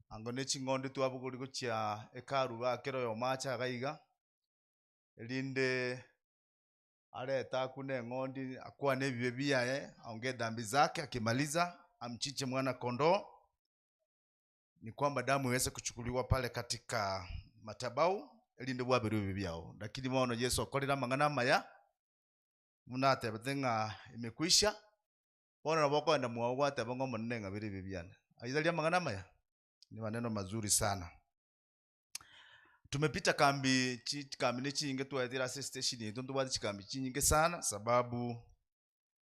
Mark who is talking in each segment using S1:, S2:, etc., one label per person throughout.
S1: Ango ne ching'ondi twabogori gochia hekalu igaa kera oyomo ache iga iga, erinde arete akune eng'ondi akwane ebibe biaye, aongee dhambi zake, akimaliza amchinje mwana kondoo, ni kwamba damu iweze kuchukuliwa pale katika matabau erinde bwaberwe ebibe biao. Lakini bono Yeso okorire amang'ana amaya, buna atebete ng'a imekwisha, bono nabo okoenda mwao gwateba ng'a Omonene ng'abere ebibe biane. Ayio tari amang'ana amaya? Ni maneno mazuri sana. Tumepita kambi chikambi ne chinyinge twaetire ase estation yaito ntobwate chikambi chinyinge sana sababu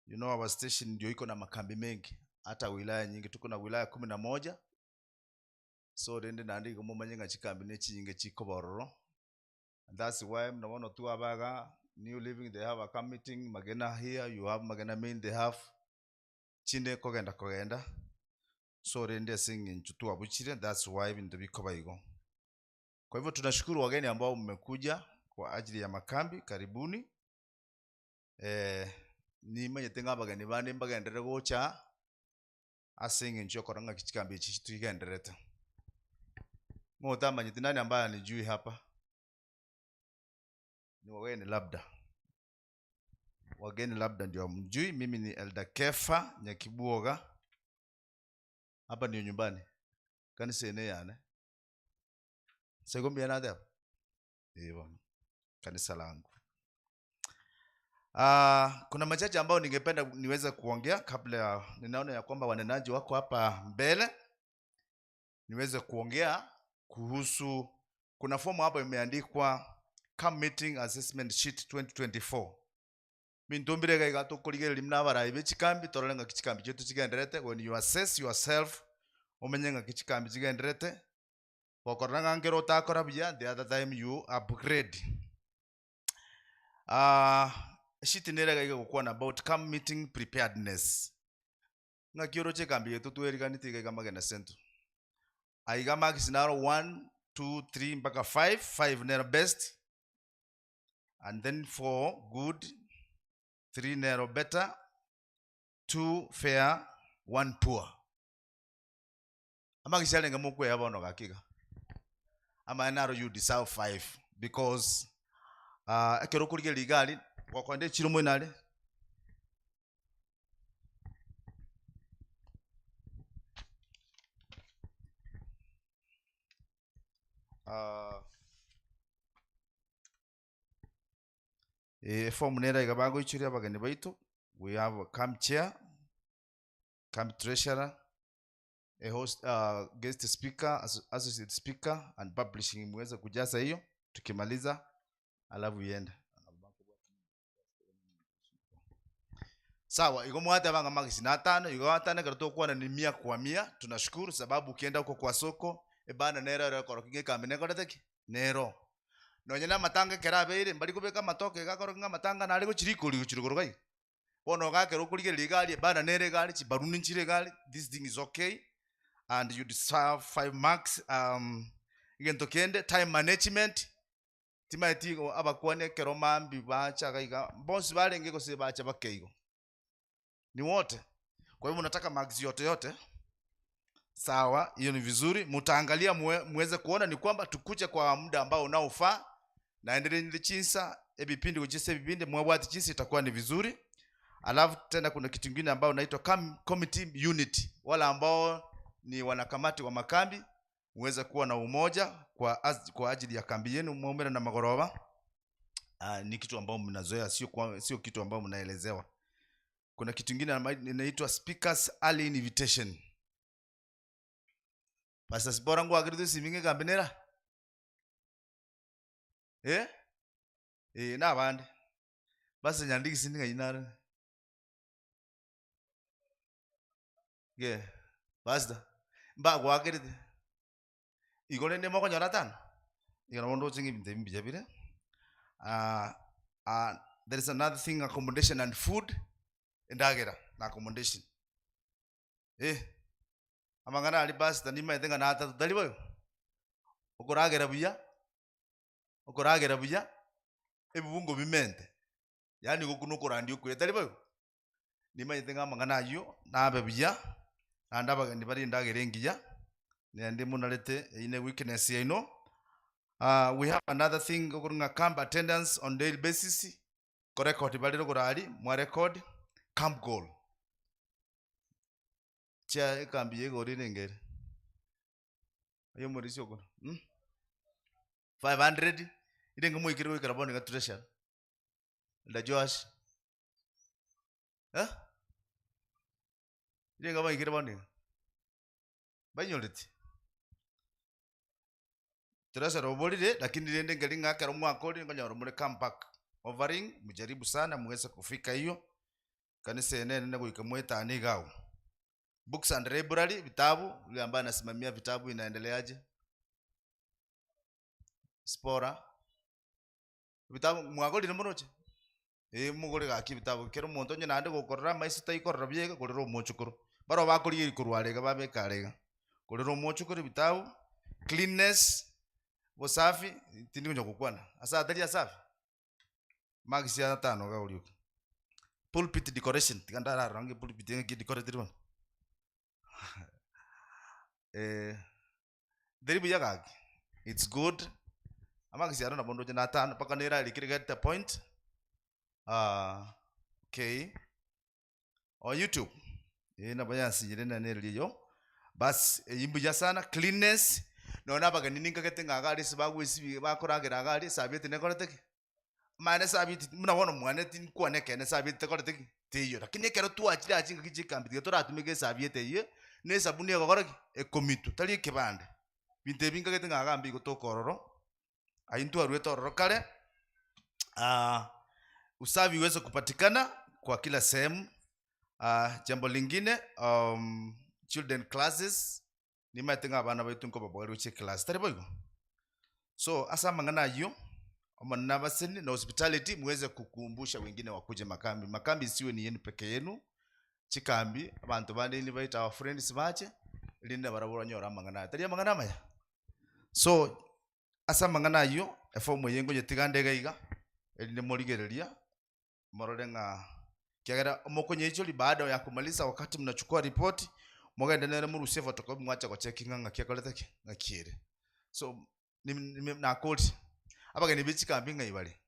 S1: you know our station ndio iko na makambi mengi hata wilaya nyingi tuko na wilaya kumi na moja so rende naende igo momanye ng'a chikambi ne chinyinge chikoba ororo and that's why muna bono twaba iga New Living they have a camp meeting Magena here you have Magena main they have chinde kogenda kogenda so rende ase eng'encho twabuchire that's why ebinto bikoba igo. Kwa hivyo tunashukuru wageni ambao mmekuja kwa ajili ya makambi, karibuni. Eh, nimanyete ng'a abageni bande mbagenderere gocha ase eng'encho yokorora ng'aki chikambi echi chituigendererete. Ng'o otamanyeti nani ambaye anijui hapa? Ni wageni labda. Wageni labda ndio hamjui. Mimi ni Elder Kefa Nyakibuoga. Hapa ndio nyumbani. Kanisa ene yane. Sego mbuya nateba? Ee bono. Kanisa langu. Ah, kuna machache ambayo ningependa niweze kuongea kabla ya, ninaona ya kwamba wanenaji wako hapa mbele, niweze kuongea kuhusu, kuna fomu hapo imeandikwa Camp Meeting Assessment Sheet 2024. Minto mbire iga iga tokorigereria buna abarai be chikambi torore ng'aki chikambi chiaito chigendererete, when you assess yourself omenye ng'aki chikambi chigendererete, gokorora ng'a nkere otakora buya the other time you upgrade. Eshiti nere iga iga egokwana about camp meeting preparedness. Ng'aki oroche ekambi yaito tweriganeti iga iga Magena Central. Aiga marks naro one, two, three mpaka five, five nero best, and then 4 good, 3 nero better, 2 fair, 1 poor. Amagisi arenge mokweya bono gaki iga. Amaya naro you deserve 5 because uh, ekero okorigereria igari gokoenda echiro moino are uh, Efomu nere iga bagoichoria abageni baito, we have a camp chair, camp treasurer, a host, guest speaker, associate speaker and publishing. Muweze kujaza hiyo tukimaliza, alafu iende. Sawa, igo mwateba ng'a magisi na atano, igo atano ekero tokwana ni mia kwa mia, tunashukuru sababu ukienda huko kwa soko, ebana nero ere ekorokia ng'a ekambi nekorete ki? Nero. Nonye na amatanga ekero abeire, mbari kobeka amatoke iga akorokia ng'a amatanga nare gochia rikori gochia rogoro iga iga. Bono iga ekero okorigereria egari, ebana nere egari, chibaruni nchire egari, this thing is okay, and you deserve five marks, egento kende, time management, Timaeti igo abakuani ekero mambia bacha iga iga, bonsi barenge gose bacha bake igo? Ni wote. Kwa hivyo mnataka marks yote yote? Sawa, hiyo ni vizuri. Mtaangalia muweze kuona ni kwamba tukuje kwa muda ambao unaofaa naendelee nile chinsa ebipindi kuchisa ebipindi mwabwati chinsa itakuwa ni vizuri. Alafu tena kuna kitu kingine ambao unaitwa committee unity, wale ambao ni wanakamati wa makambi muweze kuwa na umoja kwa ajili ya kambi yenu mwaumira na magoroba. Ni kitu ambao mnazoea, sio kitu ambao mnaelezewa. Kuna kitu kingine ambayo inaitwa speakers early invitation. Pastor Sibora ngwakire tusiminge kambi nera? Eh? Eh, nabande. Basi nyandiki sindi ng'ai nare. Ge, pastor, mbagwakerete. Igo rende mokonyora tano? Igo nabo ndoche ng'a ebinto ebi mbuya bire. Ah, ah, there is another thing accommodation and food, endagera na accommodation. Eh, amang'ana aria pastor nimaete ng'a natato tari boigo? Okoragera buya, okoragera buya, ebibungo bimente, yaani gokwo nokorandia okuya tari boigo? Nimanyete ng'a amang'ana ayio nabe buya, naende abageni barie endagera engiya. Naende monarete eyio ne weakness yaino. We have another thing okorwa ng'a camp attendance on daily basis, korecord bare rogoro aria, mwarecord, camp goal. Chia ekambi ya egori renge ere? Oyo omorisia okoro, mh? 500, irenge moikire goikera bono iga treasurer? Elder Joash, eh? Irenge mwaikire bono iga? Bainyoreti? Treasurer oborire, lakini rende nkeri ng'a ekero mwakorire nkonyora more come back offering, mujaribu sana muweze kufika hiyo, kanisa ene enene goika mwetane iga agwo. Books and library, vitabu, yule ambaye anasimamia vitabu inaendeleaje? Spora, vitabu mwagorire moroche? Ee mogore gaki ebitabu, kera omonto onye naende gokorora amaiso taikorora buya iga, gorera omochokoro. Barabwo bakorigereria korwa are iga babeka are iga. Gorera omochokoro ebitabu, cleanness, obosafi, tindi konya gokwana, ase atari asafi? Marks atano iga oria oka. Pulpit decoration, tiga ndararora ng'a epulpit ng'aki edecoratiri bono. Teri buya gaki, it's good, amarks aro nabo ndoche na atano mpaka nerarikire get the point, okay, on youtube, eh nabo yansinyire nene erio eyio, bas eyio mbuya sana, cleanness, nonye na abageni ninkagete ng'a iga aria ase bagwesibia bakoragera iga aria, esabieti nekorete ki? Omanyete esabieti buna bono mwane tinkwana ekeene esabieti tekoreti ki? Teiyo. Lakini ekero twachire ase chingaki chia ekambi tiga toratumeke esabieti eyio, na esabuni egokora ki? Ekomitwa, tari ekebande. Binto ebi nkagete ng'a iga mbigo toka ororo, aywo ntwarwete ororo kare, usafi iweze kupatikana kwa kila sehemu. Jambo lingine, children classes, Nimaete ng'a abana baito nkobaboria gochia eclass, tari boigo? So ase amang'ana ayio, Omonene abaseni na hospitality muweze kukumbusha wengine wakuje makambi. Makambi isiwe ni yenu peke yenu, chikambi abanto bande invite our friends bache, erinde nabarabwo banyore amang'ana aya. Tari amang'ana amaya? So ase amang'ana ayio, eform eye nkoyetiga nde iga iga, erinde morigereria morore ng'a ekiagera omokonyeichoria baada ya kumaliza wakati mnachukua ripoti, mogende nere morusie photocopy mwacha gocheckinga ng'aki akorete ki? Ng'aki ere. So nakorire, abageni be chikambi ng'ai bare?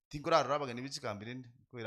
S1: Tinkorarora abageni be chikambi rende.